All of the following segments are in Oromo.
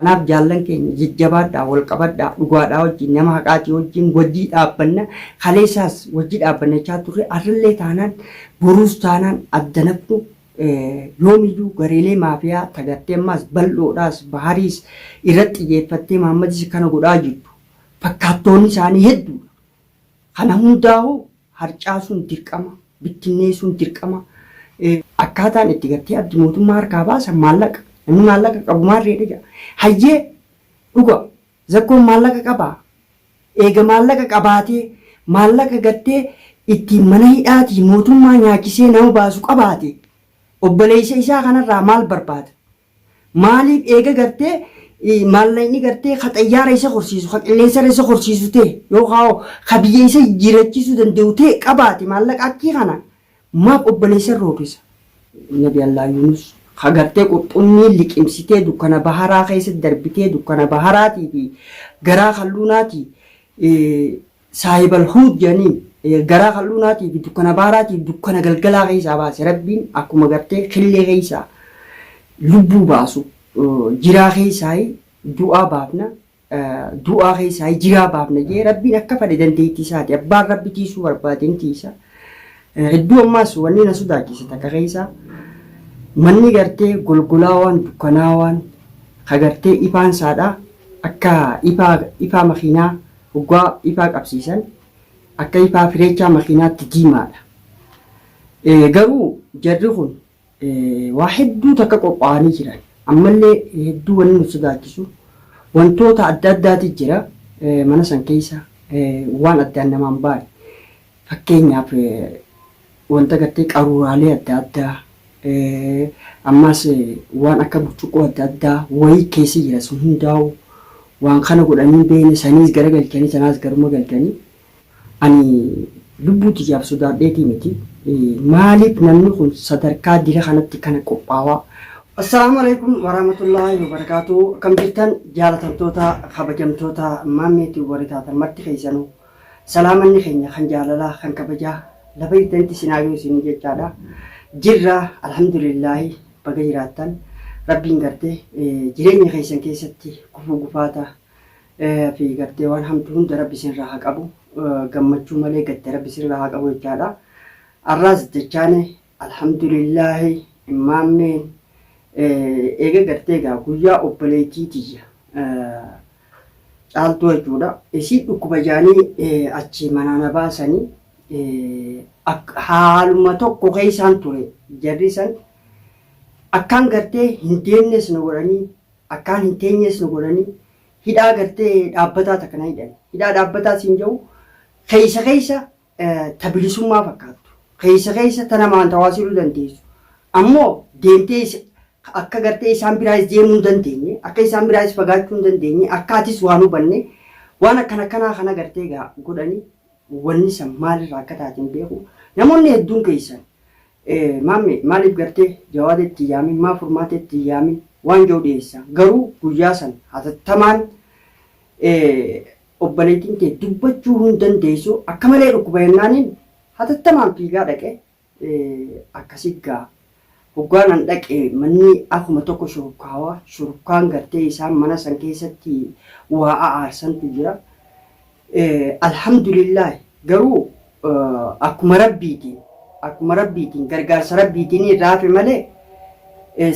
Kanaaf jaallan keenya jajjabaadhaa, wal qabadhaa, dhugaadhaa wajjin, nama haqaatii wajjin wajjii dhaabbanna, kaleessaas wajji dhaabbanna jechaa turre, arrallee taanaan, boruus taanaan adda nafnu yoomiyyuu gareelee maafiyaa ta gartee ammaas bal'oodhaas bahariis irratti xiyyeeffattee Mahammadis kana godhaa jirtu fakkaattoonni isaanii hedduudha. Kana hundaahuu harcaasuun dirqama, bittinneessuun dirqama. Akkaataan itti gartee abdi mootummaa harkaa baasan maallaqa. Namni maallaqa qabu maarreedha jedha. Hayyee dhuga Zakkoon maallaqa qabaa? Eega maallaqa qabaatee maallaqa gartee ittiin mana hidhaatii mootummaa nyaachisee nama baasu qabaate obboleessa isaa kanarraa maal barbaada? Maaliif eega gartee maallaqni gartee ka xayyaara isa korsiisu, ka qilleensarra isa korsiisu ta'e yookaan ka biyya isa jijjiirachiisuu danda'u ta'e qabaate maallaqa akkii kana maaf obboleessa roorrisa? Nabi Allah Yunus ka gartee qurxummii liqimsitee dukkana baharaa keessatti darbitee dukkana baharaatii fi garaa kalluunaatii Saahibal huut jedhaniin garaa kal'uunaatii fi dukkana baaraatii fi dukkana galgalaa keessaa baase Rabbiin akkuma gartee killee keessaa lubbuu baasu jiraa keessaa du'aa baafna du'aa keessaa jiraa baafna jee Rabbiin akka fedhe dandeettii isaati abbaan Rabbi tiisuu barbaade ni tiisa. Hedduu ammaas wanni na sodaachise takka keessaa manni gartee golgolaawaan dukkanaawaan ka gartee ifaan saadha akka ifaa ifaa makiinaa Hoggaa ifaa qabsiisan akka ifaa fireechaa makiinaatti diimaadha. Garuu jarri kun waa hedduu takka qophaa'anii jiran. Ammallee hedduu wanni nu sodaachisu wantoota adda addaati jira mana san keessa waan addaan namaan baane. Fakkeenyaaf wanta gartee qaruuraalee adda addaa ammas waan akka burcuqqoo adda addaa wayii keessa jira sun hundaa'u waan kana godhanii hin beekne saniis garagalchanii sanaas garuma galchanii ani lubbuu tiyyaaf sodaadheetii miti maaliif namni kun sadarkaa dila kanatti kana qophaawaa. Assalaamu alaikum warahmatullaahi wabarakaatu. Akkam jirtan jaalatamtoota kabajamtoota maammeetii warri taatan marti keessanuu Salaamanni keenya kan jaalalaa kan kabajaa lafa jirtanitti isin haa gahu isiniin jechaadha. Jirra alhamdulillaahi baga jiraattan rabbiin gartee jireenya keessan keessatti gufuu gufaata fi gartee waan hamtu hunda rabbi isinirraa haa qabu gammachuu malee gadda rabbi isinirraa haa qabu jechaadha. Arraas jechaane alhamdulillaahi maammeen eega gartee egaa guyyaa obboleettii tiyya Caaltuu jechuudha. Isii dhukkuba jaanii achii manaa na baasanii haaluma tokko keessaan ture jarri san akkaan gartee hin deemnes na godhanii akkaan hin teenyes na godhanii hidhaa gartee dhaabbataa takka na hidhan. Hidhaa dhaabbataa siin jedhu keessa keessa ta bilisummaa fakkaattu. Keessa keessa ta namaan tawaasiluu dandeessu. Ammoo deemtee akka gartee isaan biraayis deemuu hin dandeenye, akka isaan biraayis fagaachuu hin dandeenye, akka atis waan hubanne waan akkana akkanaa kana gartee egaa godhanii wanni san maalirraa akka taate hin beeku. Namoonni hedduun keessan maamme maaliif gartee jawaada itti yaamin maa furmaata itti yaamin waan jiru dhiyeessa. Garuu guyyaa san hatattamaan Obboleettiin tee dubbachuu hun dandeessu akka malee dhukkuba jennaaniin hatattamaan fiigaa dhaqe akkasi gaa hoggaan an dhaqe manni akuma tokko shurukaawa shurukkaan gartee isaan mana san keessatti waa a'aarsantu jira alhamdulillaahi garuu akkuma rabbiitiin akkuma rabbiitiin gargaarsa rabbiitiin irraa hafe malee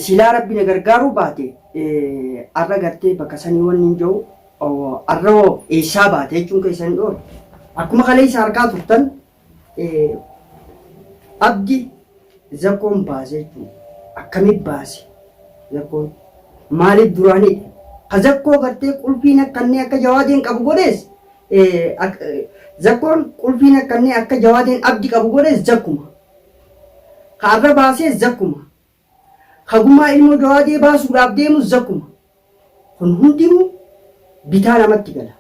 silaa rabbi na gargaaruu baate arra gartee bakka sanii wanni hin jiru Arra hoo eessaa baate jechuun keessan hin oolu. Akkuma kaleessa argaa turtan Abdi Zakkoon baase jechuudha. Akkamitti baase Zakkoon? Maaliif duraanidha? Ka Zakkoo gartee qulfiin akka inni akka Jawaadeen qabu godhees Zakkoon qulfiin akka inni akka Jawaadeen Abdi qabu godhees Zakkuma. Ka arra baasees Zakkuma. Ka gumaa ilmoo Jawaadee baasuudhaaf deemus Zakkuma. Kun hundinuu bitaa namatti gala.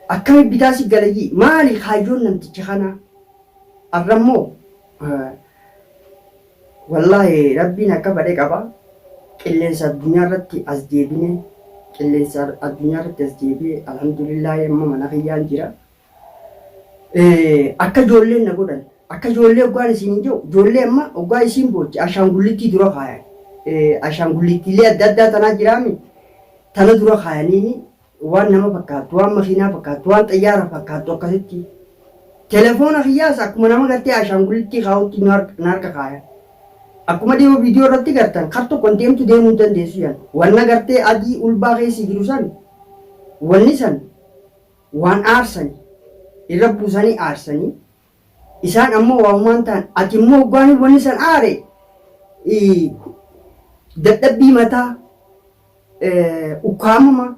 Akkamitti bitaa si gala jii? Maali kaayyoon namticha kanaa? Arra immoo wallaahi rabbiin akka fedhe qaba. Qilleensa addunyaa irratti as deebine qilleensa addunyaa irratti as deebi'e alhamdulillaahi amma mana kiyyaan jira. Akka ijoolleen na godhan akka ijoollee hoggaan isiin hin jiru ijoollee amma hoggaa isiin booche ashaangullittii dura kaayan. Ashaangullittiilee adda addaa tanaa jiraami. Tana dura kaayaniini waan nama fakkaattu, waan makiinaa fakkaattu, waan xayyaara fakkaattu akkasitti. Telefoona kiyyaas akkuma nama gartee ashaangulittii kaa'utti na harka kaayan. Akkuma dhiyoo viidiyoo irratti gartan kar tokkon deemtu deemuu hin dandeessu jedhan. Wanna gartee adii ulbaa keessi jiru san wanni san waan aarsani irra buusanii aarsanii Isaan ammoo waamumaan ta'an. Ati immoo hoggaanii wanni san aare dadhabbii mataa, ukkaamama,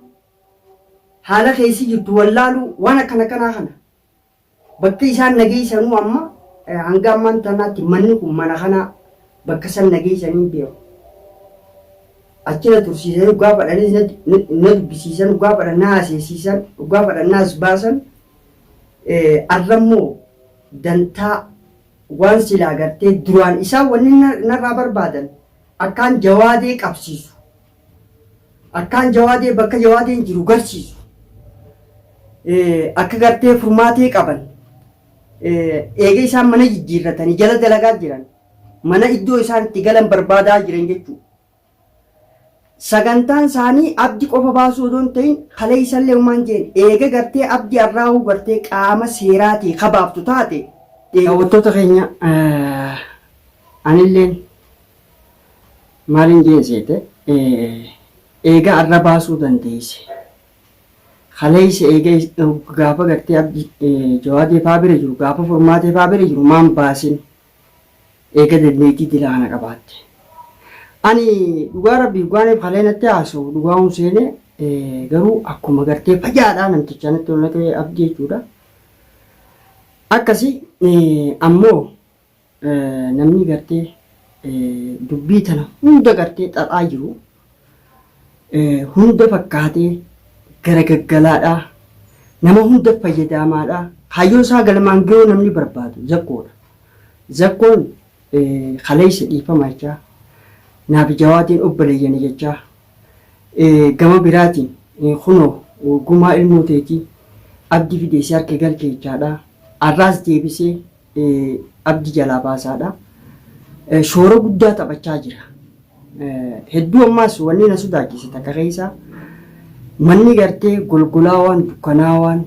haala keessi jirtu wallaaluu waan akkana kanaa kana. Bakki isaan nageessanuu amma hanga ammaan tanaatti manni kun mana kanaa bakka san nageessanii hin beeku. Achi na tursiisanii dhugaa fadhanis na dubbisiisan, dhugaa fadhan na haaseessiisan, dhugaa fadhan na as baasan. Arra immoo dantaa waan silaa gartee duraan isaan wanni narraa barbaadan akkaan jawaadee qabsiisu, akkaan jawaadee bakka jawaadeen jiru garsiisu, akka gartee furmaatee qaban eega isaan mana jijjiirratanii jala dalagaa jiran mana iddoo isaan itti galan barbaadaa jiran jechuudha. Sagantaan isaanii Abdi qofa baasuu odoo hin ta'in kaleessallee humaan jeen eega gartee Abdi arraahuu gartee qaama seeraatii ka baaftu taate. Daawwattoota keenya anilleen maalin jeen seete eega arra baasuu dandeesse kaleessa eega gaafa gartee Abdi Jawaadee faa bira jiru gaafa Furmaatee faa bira jiru maan baasin Eega dandeettii dila kana qabaatte. Ani dhugaa rabbii dhugaaniif kalee natti haasa'u dhugaa hun seene garuu akkuma gartee fajaadhaa namticha natti ol naqee abdii jechuudha. Akkasi ammoo namni gartee dubbii tana hunda gartee xaxaa jiru hunda fakkaatee gara gaggalaadhaa nama hunda fayyadaamaadhaa kaayyoo isaa galmaan gahuu namni barbaadu zakkoodha. Zakkoon kaleessa dhiifama jechaa naafi Jawaadeen obboleeyyani jechaa gama biraatiin kunoo gumaa ilmoo teetii Abdi fidee si harka galche jechaadha. Arraas deebisee Abdi jalaa baasaadha. Shoora guddaa taphachaa jira. Hedduu ammaas wanni na sodaachise takka keessa manni gartee golgolaawaan dukkanaawaan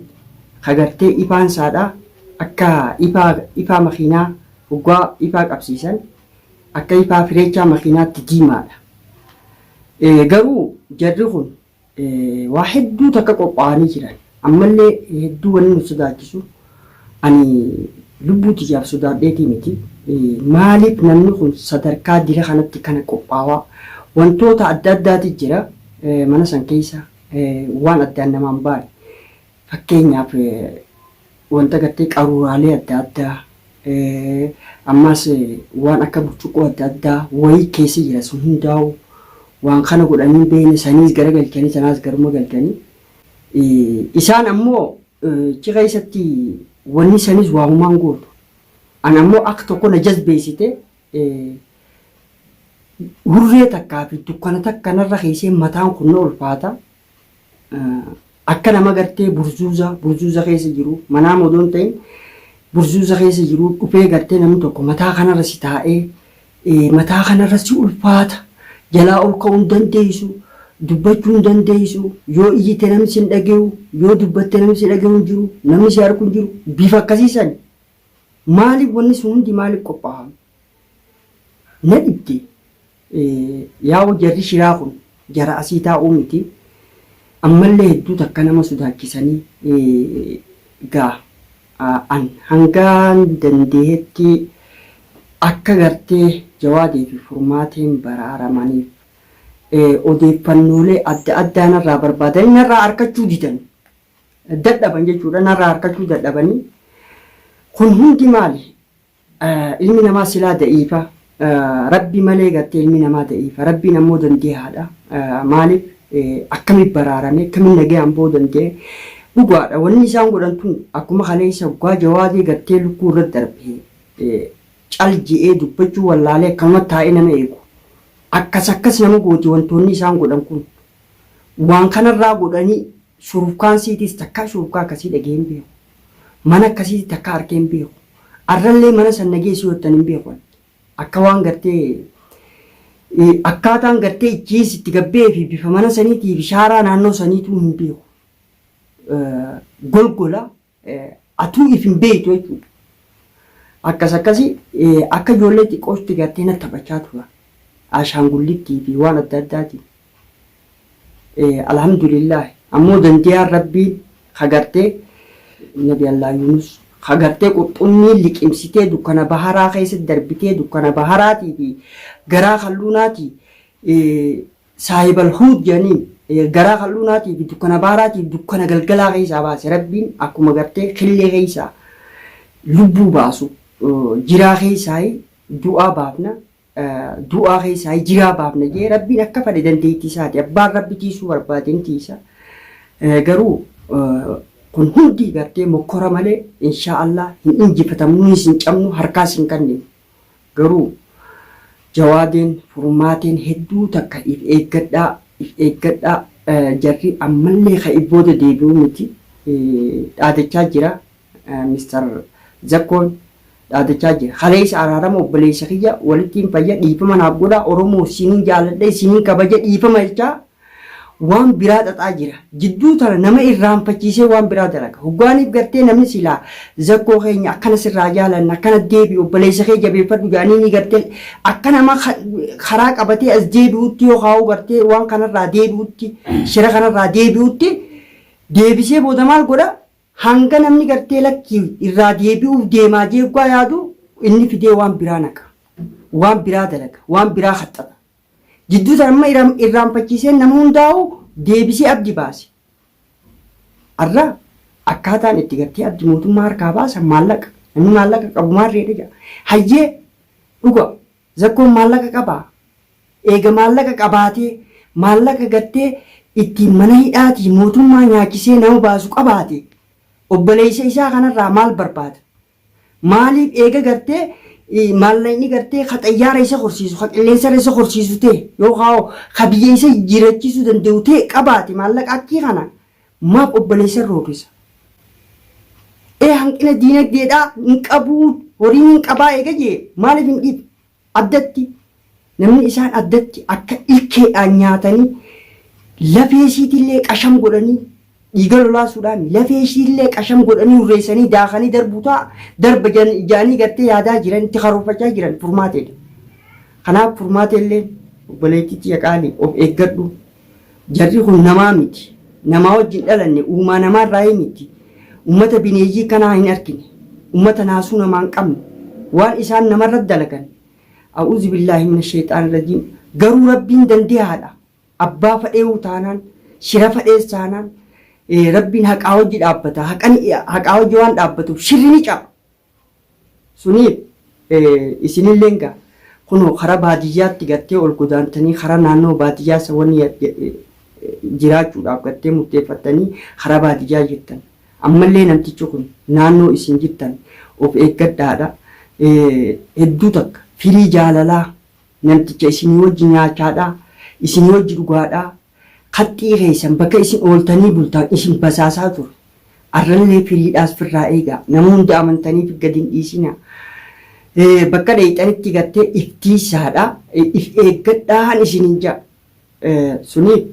ka gartee ifaan saadha akka ifaa ifaa makiinaa hoggaa ifaa qabsiisan akka ifaa fireechaa makiinaatti diimaadha. Garuu jarri kun Waa hedduu takka qophaa'anii jiran. Ammallee hedduu wanni nu sodaachisu ani lubbuu tiyyaaf sodaadheetii miti. Maaliif namni kun sadarkaa dila kanatti kana qophaawaa? Wantoota adda addaati jira mana san keessa waan addaan namaan baane. Fakkeenyaaf wanta gartee qaruuraalee adda addaa ammaas waan akka burcuqqoo adda addaa wayii keessa jira sun hundaa'u waan kana godhanii hin beekne saniis gara galchanii sanaas garuma galchanii isaan ammoo achi keessatti wanni sanis waa humaan gootu an ammoo akka tokko na jazbeessite hurree takkaa fi dukkana takka narra keessee mataan kun na ulfaata. Akka nama gartee burzuuza burzuuza keessa jiru manaama odoo hin ta'in burzuuza keessa jiru dhufee gartee namni tokko mataa kanarra si taa'ee mataa kanarra si ulfaata jalaa ol ka'uu hin dandeessu dubbachuu hin dandeessu yoo iyyite namni si hin dhagayu yoo dubbatte namni si dhagayu hin jiru namni si argu hin jiru bifa akkasii sani maaliif wanni sun hundi maaliif qophaa'ame na dhibde. Yaa'u jarri shiraa kun jara asii taa'uu miti. Ammallee hedduu takka nama sodaachisanii gaa an hangaan dandeehetti akka gartee Jawaadee fi Furmaateen baraaramaniif odeeffannoolee adda addaa narraa barbaadanii narraa arkachuu didan. Dadhaban jechuudha narraa arkachuu dadhabanii. Kun hundi maali? Ilmi namaa silaa da'iifa. Rabbi malee gartee ilmi namaa da'iifa. Rabbiin ammoo dandeehaadha. Maaliif akkami baraarame akkami nagayaan ba'uu danda'e dhugaadha. Wanni isaan godhan tun akkuma kaleessa hoggaa jawaadee gartee lukkuu irra darbe cal je'ee dubbachuu wallaalee akkanuma taa'ee nama eegu. Akkas akkas nama gooti wantoonni isaan godhan kun. Waan kanarraa godhanii shurufkaan siitis takkaa shurufkaa akkasii dhaga'ee hin beeku. Mana akkasiitti takkaa arkee hin beeku. Arrallee mana san na geessi yoo jettan hin beeku ani. Akka waan gartee Akkaataan gartee ichiis itti gabbee fi bifa mana saniitii fi shaaraa naannoo saniituu hin beeku. Golgola atuu if hin beektu jechuudha. Akkas akkasi akka ijoollee xiqqootti gartee na taphachaa tura. Ashaangullittii fi waan adda addaatiin. Alhamdulillah ammoo dandiyaan rabbiin ka gartee nabi Allah Yunus ka gartee qurxummii liqimsitee dukkana baharaa keessatti darbitee dukkana baharaatii fi garaa kalluunaatii saahibal huud jedhaniin garaa kalluunaatii fi dukkana baharaatii fi dukkana galgalaa keessaa baase rabbiin akkuma gartee killee keessaa lubbuu baasu jiraa keessaa du'aa baafna du'aa keessaa jiraa baafna jee rabbiin akka fedhe dandeettii isaati abbaan rabbi tiisuu barbaade ni tiisa garuu kun hundi gartee mokkora malee inshaa Allah hin injifatamnu hin cabnu harkaas hin kanninu garuu jawaadeen furmaateen hedduu takka if eeggadhaa if eeggadhaa jarri ammallee ka if booda deebi'u miti dhaadachaa jira Mr. Zakkoon dhaadachaa jira. Kaleessa araarama obboleessa kiyya walittiin fayya dhiifama naaf godhaa Oromoo isiniin jaaladha isiniin kabaja dhiifama jechaa waan biraa xaxaa jira. Jidduu tana nama irraanfachiisee waan biraa dalaga. Hoggaaniif gartee namni silaa Zakkoo keenya akkana sirraa jaalanna akkana deebi'i obboleessa kee jabeeffadhu jedhanii ni gartee akka nama karaa qabatee as deebi'utti yoo kaa'u gartee waan kanarraa deebi'utti shira kanarraa deebi'utti deebisee booda maal godha Hanga namni gartee lakkii irraa deebi'uuf deemaa jee hoggaa yaadu inni fidee waan biraa naqa. Waan biraa dalaga. Waan biraa haxxata. Jidduu tana amma irraanfachiisee nama hundaa'u deebisee abdi baase. Arra akkaataan itti gartee abdi mootummaa harkaa baasan maallaqa. Namni maallaqa qabu maarreedha jedha. Hayyee dhuga Zakkoon maallaqa qabaa? Eega maallaqa qabaatee, maallaqa gartee ittiin mana hidhaatii mootummaa nyaachisee nama baasu qabaate, obboleessa isaa kanarraa maal barbaada? Maaliif eega gartee maallaqni gartee ka xayyaara isa korsiisu, ka qilleensarra isa korsiisu ta'e yookaan ka biyya isa jijjiirrachiisuu danda'u ta'e qabaate maallaqa akkii kana maaf obboleessa roorrisa? Ee hanqina diinagdeedhaa hin qabuu horiin hin qabaa eega jee maaliif hin dhiifne? Addatti namni isaan addatti akka ilkeedhaan nyaatanii lafee isiitillee qasham godhanii dhiiga lolaasuudhaan lafee isiillee qasham godhanii hurreessanii daakanii darbuu ta'a darba jedhanii gartee yaadaa jiran itti karoorfachaa jiran furmaateedha. Kanaaf furmaateellee obboleettii tiyya qaalii of eeggadhu. Jarri kun namaa miti. Namaa wajjin dhalanne uumaa namaarraayii miti. Ummata bineeyyii kanaa hin arkine. Ummata naasuu namaa hin qabne. Waan isaan namarra dalagan. A'uuzu billaahi mina sheexaani rajiim. Garuu Rabbiin dandeehaadha. Abbaa fadheewu taanaan, shira fadhees taanaan, Rabbiin haqaa wajji dhaabbata. Haqaa wajji waan dhaabbatuuf shirri ni caba. Suniif isinilleen gaa kunoo karaa baadiyyaatti gartee ol godaantanii karaa naannoo baadiyyaa isa wanni jiraachuudhaaf gartee murteeffattanii karaa baadiyyaa jirtan. Ammallee namtichi kun naannoo isin jirtan of eeggadhaadha. Hedduu takka firii jaalalaa namticha isinii wajji nyaachaadha, isinii wajji dhugaadha. Kaxxii keessan bakka isin ooltanii bultaan isin basaasaa ture. Arrallee firiidhaas firraa eegaa. Nama hunda amantanii gad hin dhiisinaa. Bakka dheeyxanitti gartee if tiisaadha. If eeggadhaan isinin ja'a. Suniif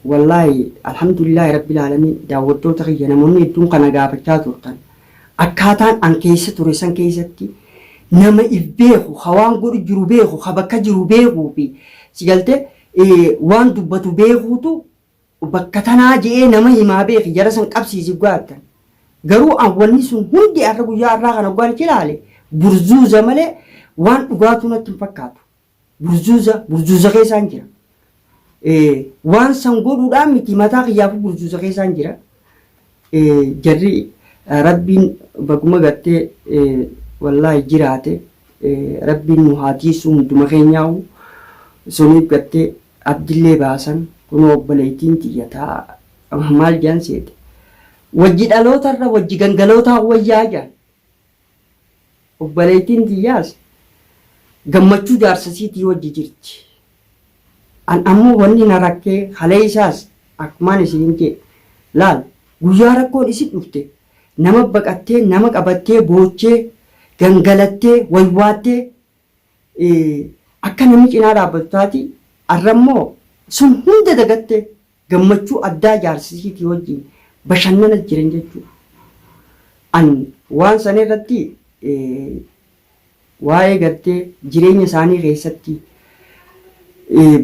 wallaahi alhamdulillaahi rabbil aalamiin daawwattoota kiyya namoonni hedduun kana gaafachaa turtan. Akkaataan an keessa ture san keessatti nama if beeku, ka waan godhu jiru beeku, ka bakka jiru beekuu fi si galtee waan dubbatu beekuutu bakka tanaa je'ee nama himaa beeki jara san qabsiisi gaattan. Garuu an wanni sun hundi har'a guyyaa har'aa kana hoggaan ichi ilaale burzuuza malee waan dhugaatuu natti hin fakkaatu. Burzuuza burzuuza keessaan jira. Waan san godhuudhaan miti mataa kiyyaafuu burzuuza keessaan jira. Jarri rabbiin baguma gartee wallaahi jiraate Rabbiin nu haa tiisuu hunduma keenyaa'u suniif gartee abdillee baasan kunoo obboleettiin tiyya taa maal jedhan seete wajji dhalootarra wajji gangalootaa wayyaa jedhan obboleettiin tiyyaas gammachuu jaarsa siitii wajji jirti an ammoo wanni na rakkee kaleessaas akkumaan isiniin jee laal guyyaa rakkoon isin dhufte Nama baqattee, nama qabattee, boochee, gangalattee, waywaattee, Akka namni cinaa dhaabbatu taati arra immoo sun hunda dagatte gammachuu addaa jaarsa isiitii wajjiin bashannana jiran jechuu. An waan san irratti waa'ee gartee jireenya isaanii keessatti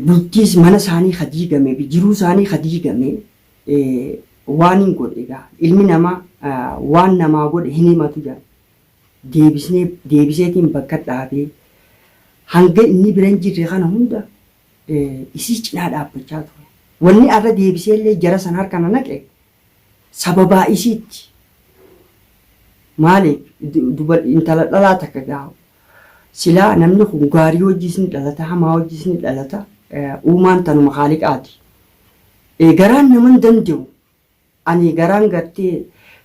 bultiis mana isaanii ka diigame fi jiruu isaanii ka diigame waanin godhe egaa ilmi namaa waan namaa godhe hin himatu jedhan. Deebisnee deebiseetiin bakka dhaabee hanga inni bira hin jirre kana hunda isii cinaa dhaabbachaa ture. Wanni arra deebiseellee jara san harka na naqe sababaa isiitti. Maaliif intala dhalaa takka gaa silaa namni kun gaarii wajjis ni dhalata hamaa wajjis ni dhalata uumaan tanuma kaaliqaati. Garaan nama hin danda'u. Ani garaan gartee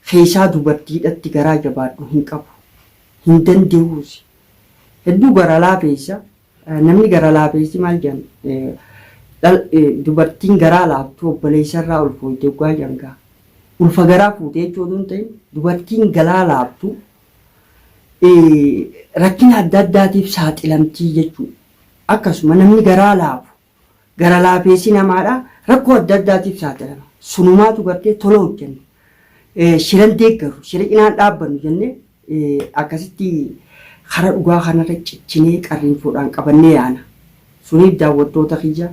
keeysaa dubartiidhatti garaa jabaadhu hin qabu. Hin dandehuusi. Hedduu gara laafeeysa. Namni gara laafeeysi maal jedhan dubartiin garaa laaftu obboleeysarraa ulfooyte hoggaa jedhan gaa. Ulfa garaa fuute jechuu odoo hin ta'in dubartiin galaa laaftu rakkina adda addaatiif saaxilamtii jechuu. Akkasuma namni garaa laafu Gara laafeessi namaadha rakkoo adda addaatiif saaxilama. Sunumaatu gartee tola hojjenna. Shiran deeggaru, shira cinaan dhaabbannu jennee akkasitti kara dhugaa kanarra cichinee qarriinfoodhaan qabannee yaana. Suniif daawwattoota kiyya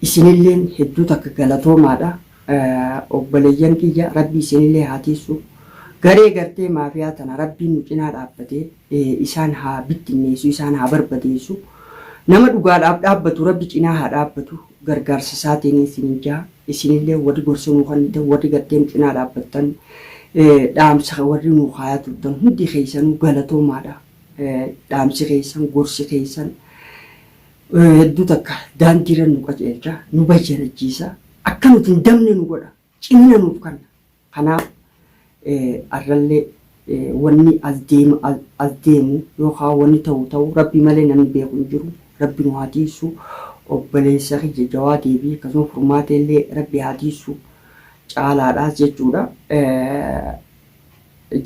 isinilleen hedduu takka galatoomaadha. Obboleeyyan kiyya Rabbi isinillee haa tiissu. Garee gartee maafiyaa tana Rabbiin nu cinaa dhaabbatee isaan haa bittinneessu, isaan haa barbadeessu. Nama dhugaadhaaf dhaabbatu Rabbi cinaa haa dhaabbatu. Gargaarsa isaatiin isinin ja'a. Isinillee warri gorsa nuu kennitan, warri gartee nu cinaa dhaabbattan, dhaamsa warri nuu kaayaa turtan hundi keessanuu galatoomaadha. Dhaamsi keessan, gorsi keessan hedduu takka daandiirra nu qajeelcha, nu bayyanachiisa. Akka nuti hin dabne nu godha. Cimina nuuf kenna. Kanaaf arrallee wanni as deema as deemu yookaan wanni ta'u ta'u Rabbi malee namni beeku hin jiru. Rabbi nu haa tiissu. Obboleessa kiyya Jawaadee fi akkasuma Furmaatee illee Rabbi haa tiissu. Caalaadhaas jechuudha.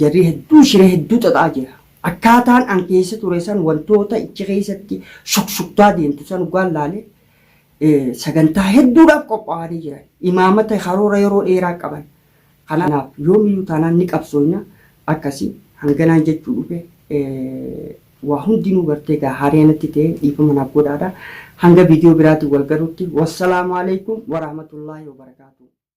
Jarri hedduu shira hedduu xaxaa jira. Akkaataan an keessa ture san wantoota ichi keessatti shukshuktaa deemtu san dhugaan laale sagantaa hedduudhaaf qophaa'anii jiran. Imaamata karoora yeroo dheeraa qaban. Kanaaf yoomiyyuu taanaan ni qabsooyna. Akkasi hanganaan jechuu dhufe waa hundinuu gartee gaa haaraya natti ta'e dhiifama naaf godhaadha. Hanga viidiyoo biraatiin wal garutti wassalaamu alaikum warahmatullaahi wabarakaatuh.